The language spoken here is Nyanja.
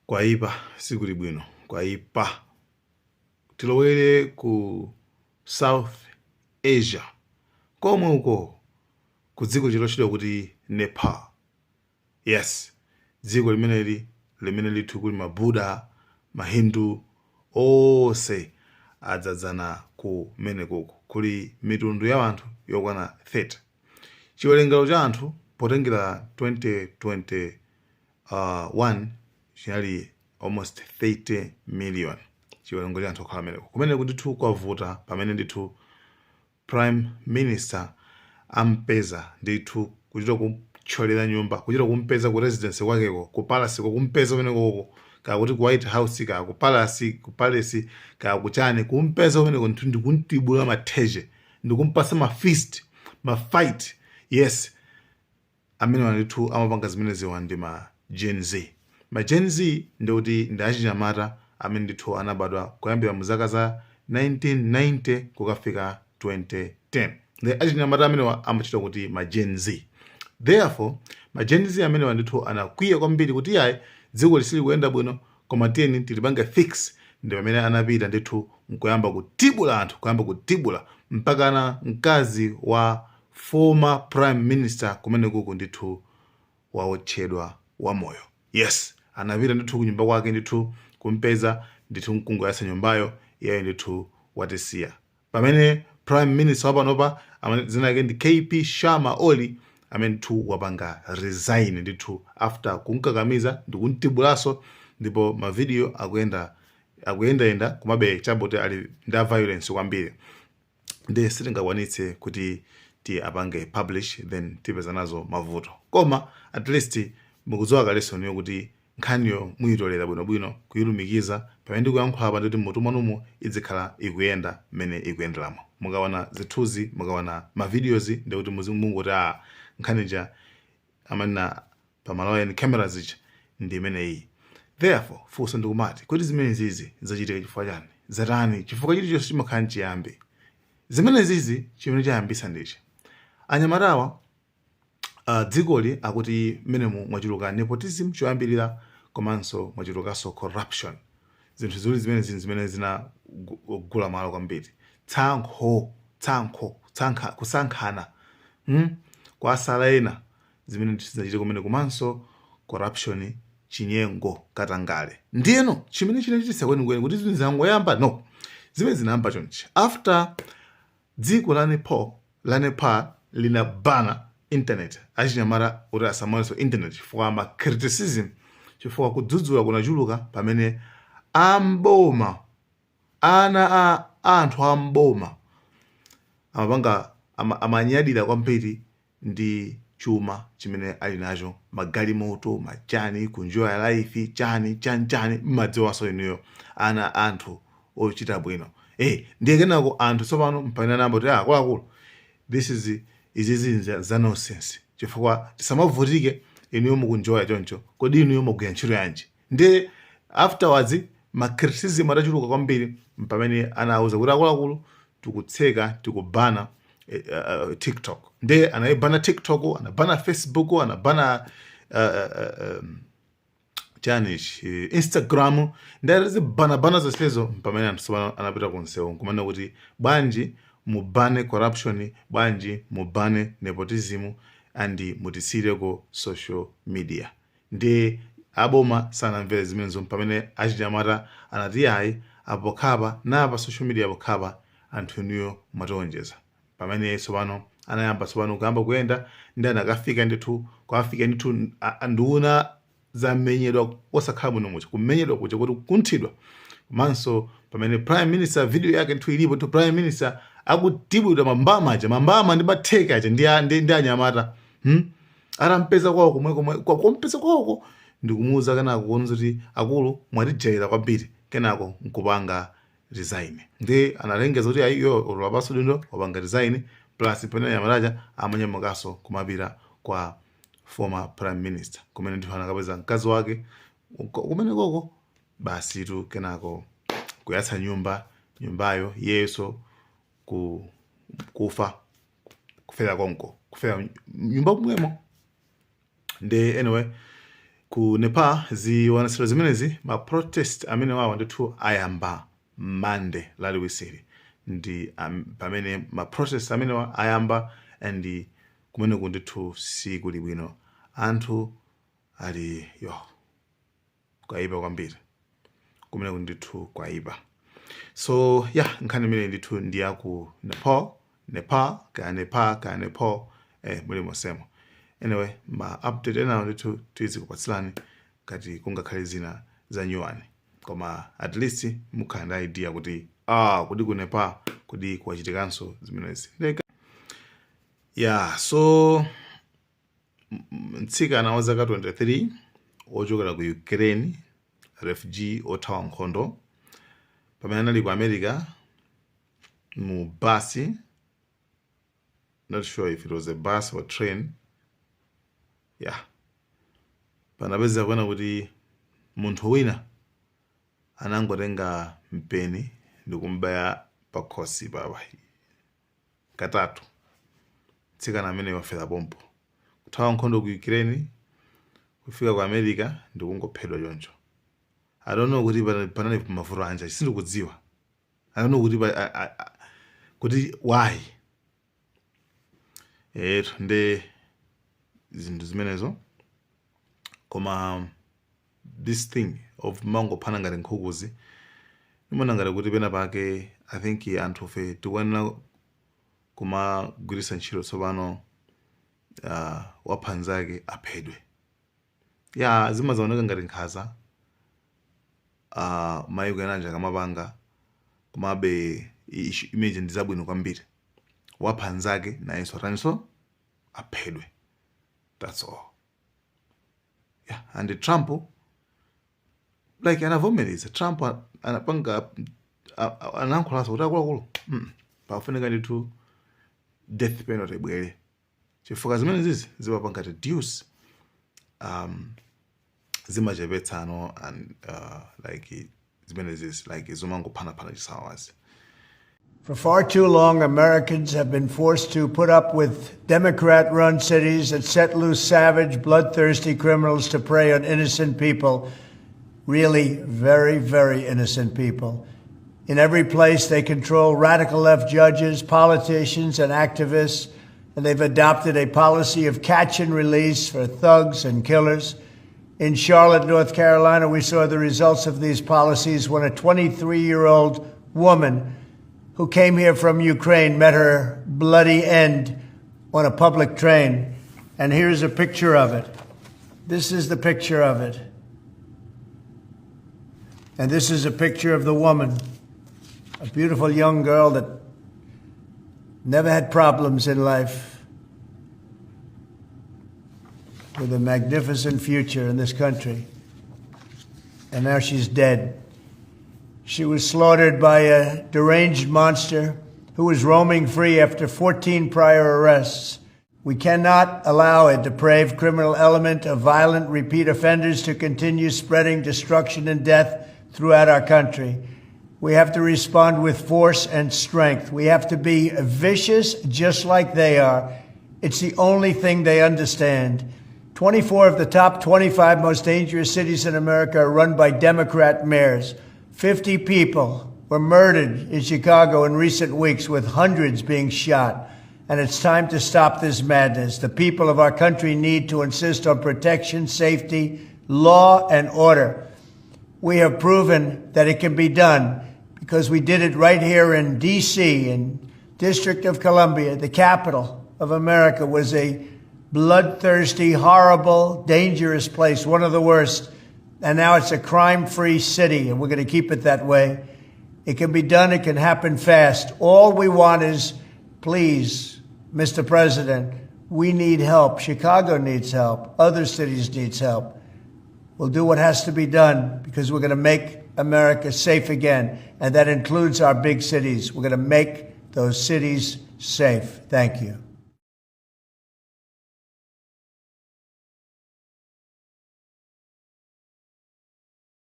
Kwaipa, sikuli bwino, kwaipa. Tilowere ku South Asia komwe uko, ku dziko lotchedwa kuti Nepal. Yes, dziko limeneli limene lithu kuli Mabuddha, Mahindu onse adzadzana kumenekoko. Kuli mitundu ya anthu yokwana 30. Chiwerengero cha anthu potengera 2021 chinali almost 30 million, chiwerengero cha anthu okhala kumeneko. Kumeneko ndithu kwavuta pamene ndithu prime minister ampeza ndithu kuchita kuthyolera nyumba, kuchita kumpeza ku residence kwakeko, ku palace, kumpeza kumenekoko, kaya kuti ku White House, kaya ku palace, ku palace kaya kuchani, kumpeza kumeneko ndithu ndikuntibula matheche, ndikumpasa ma fist, ma fight. Yes, amene ndithu amapanga zimeneziwa ndi ma Gen Z. Ma Gen Z ndikuti ndi achinyamata amene ndithu anabadwa kuyambira mu zaka za 1990 kukafika 2010. Ndi achinyamata amenewa amachita kuti ma Gen Z. Therefore, ma Gen Z amenewa ndithu anakwiya kwambiri kuti yayi, dziko lisili kuyenda bwino, koma tiyeni tilipange fix. Ndi pamene anapita ndithu nkuyamba kutibula anthu, kuyamba kutibula mpakana mkazi wa former prime minister kumene kuku ndithu waotchedwa wamoyo. Yes, anapita ndithu kunyumba kwake ndithu, kumpeza ndithu, mkungoyatsa nyumbayo, iyeyo ndithu watisiya. Pamene prime minister wapanopa amene dzina lake ndi KP Sharma Oli, amene ndithu wapanga resign ndithu after kunkakamiza ndikumtibulaso. Ndipo mavidiyo akuyenda, akuyendayenda, komabe chabote ali ndi a violence kwambiri, ndi sitingakwanitse kuti ti apange publish, then tipeza nazo mavuto. Koma at least mukudziwa kalenso niyo kuti nkhaniyo muyitolera bwinobwino kuyilumikiza pamene ndikuyankhula apa, ndikuti mmutu mwanumo izikhala ikuyenda mmene ikuyenderamo. Mukaona zithunzi, mukaona ma videos, ndikuti mungoti a nkhanija amanena pamalawi cameras ija ndi imeneyi. Therefore, funso ndikumati kuti zimene zizi zachitika chifukwa chani? Zatani? Chifukwa chilichonse chimakhala mchiyambi. Zimene zizi chimene chayambisa ndichi anyamatawa. Dzikoli akuti mmenemu mwachuluka nepotism choyambirira, komanso mwachulukanso corruption. Zinthu ziwiri zimene zinthu zimene zinagula malo kwambiri, tsankho, tsankho, tsankha, kusankhana, Kwasala ena zimene zinachita kumene, komanso corruption, chinyengo, katangale. Ndiyeno chimene chinachititsa kwenikweni kuti zinthu zangoyamba, no, zimene zinayamba chonchi: after dziko la Nepal, la Nepal linabana internet, achinyamata kuti asamaonenso internet chifukwa ma criticism, chifukwa kudzudzula kunachuluka pamene amboma, ana a anthu amboma amapanga amanyadira kwambiri ndi chuma chimene ali nacho, magalimoto, machani, kunjoya life, chani chani chani, mmadziwanso inuyo, ana anthu ochita bwino. Ndiye kenako anthu tsopano mpamene anayamba kuti, "Ah, akuluakulu, this is izizi za nonsense, chifukwa tisamavutike inuyo mukunjoya choncho. Kodi inuyo mugwira ntchito yanji?" Ndiye afterwards ma criticism atachuluka kwambiri, mpamene anawuza kuti, "Akuluakulu, tikutseka, tikubana TikTok." Ndiye anayibana TikTok, anabana Facebook, anabana chani ichi, Instagram. Ndi atazibanabana zonsezo, pamene anthu tsopano anapita kunsewu nkumanena kuti, "Bwanji mubane corruption? Bwanji mubane nepotism and mutisiyireko social media?" Ndi aboma sanamvere zimenezo, pamene achinyamata anati, "Ayi, apo pokhapa napa social media pokhapa, anthu inuyo mwationjeza." Pamene tsopano anayamba tsopano kuyamba kuyenda, ndi anakafika ndithu, kwafika ndithu nduna zamenyedwa osakhala bwino muja, kumenyedwa kuja kuti kukunthidwa. Komanso pamene prime minister, video yake ndithu ilipo ndithu, prime minister akutibwidwa mambama aja, mambama ndi matheka aja ndi anyamata, Atampeza kwawo komwe komwe kumpeza kwawoko ndikumuwuza kenako kuonza kuti, "Akulu, mwatijaira kwambiri." Kenako nkupanga resign. Ndi analengeza kuti ayiyo olola udindo, wapanga resign. Plus pamene anyamataja amanyamukanso kumapita kwa former prime minister, kumene ndithu anakapeza mkazi wake kumene koko basi tu. Kenako kuyatsa nyumba, nyumbayo, iyeso kufa, kufera konko, kufera nyumba kumwemo. Ndi anyway, Ku Nepal zionetsero zimenezi, ma protest amene wawa ndithu ayamba Monday laliwisiri ndi pamene ma protest amenewa ayamba, and kumeneku ndithu sikuli bwino. Anthu ali yo, kwayipa kwambiri kumeneku ndithu, kwayipa. So yeah, nkhani imene ndithu ndi yaku Nepal, Nepal kaya Nepal kaya Nepal, muli mosemo. Anyway, ma update enawo ndithu tizikupatsilani ngati kungakhale zina za nyuwani, koma at least mukhala ndi idea kuti kodi ku Nepal kodi kwachitikanso zimenezi. Yeah, so mtsikana wa zaka 23 ochokera ku Ukraine, refugee, othawa nkhondo, pamene anali ku America mu basi, not sure if it was a bus or train, yeah, panapeza kuona kuti munthu wina anangotenga mpeni ndikumbaya pakhosi papa katatu. Mtsikana amene wafera pompo. Kuthawa nkhondo ku Ukraine, kufika ku America ndikungophedwa choncho. I don't know kuti panali mavuto anja, sindikudziwa. I don't know kuti kuti why. Nde zinthu zimenezo. Koma this thing of mangophana ngati nkhukuzi, imaona ngati kuti pena pake I think anthufe tikuyenera kumagwiritsa ntchito tsopano wapha nzake aphedwe. Ya, zimazaoneka ngati nkhanza mayiko ena anja akamapanga, komabe image ndi zabwino kwambiri. Wapha nzake nayenso ataninso? Aphedwe. That's all. Yeah, and Trump like anavomereza. Trump anapanga anayankhulanso kuti akuluakulu, pafunika ndithu death penalty ibwere, chifukwa zimene zizi zimapanga reduce, zimachepetsano and like zimene zizi like zomangophanapana chisawazi. For far too long, Americans have been forced to put up with Democrat run cities that set loose savage, bloodthirsty criminals to prey on innocent people. Really, very, very innocent people. In every place, they control radical left judges, politicians, and activists, and they've adopted a policy of catch and release for thugs and killers. In Charlotte, North Carolina, we saw the results of these policies when a 23-year-old woman who came here from Ukraine met her bloody end on a public train. And here's a picture of it. This is the picture of it. And this is a picture of the woman, a beautiful young girl that never had problems in life, with a magnificent future in this country. And now she's dead. She was slaughtered by a deranged monster who was roaming free after 14 prior arrests. We cannot allow a depraved criminal element of violent repeat offenders to continue spreading destruction and death throughout our country. We have to respond with force and strength. We have to be vicious just like they are. It's the only thing they understand. 24 of the top 25 most dangerous cities in America are run by Democrat mayors. 50 people were murdered in Chicago in recent weeks, with hundreds being shot. And it's time to stop this madness. The people of our country need to insist on protection, safety, law, and order. We have proven that it can be done because we did it right here in D.C., in District of Columbia, the capital of America, was a bloodthirsty, horrible, dangerous place, one of the worst. And now it's a crime free city, and we're going to keep it that way. It can be done, it can happen fast. All we want is, please, Mr. President, we need help. Chicago needs help. Other cities needs help. We'll do what has to be done because we're going to make America safe again. And that includes our big cities. We're going to make those cities safe. Thank you.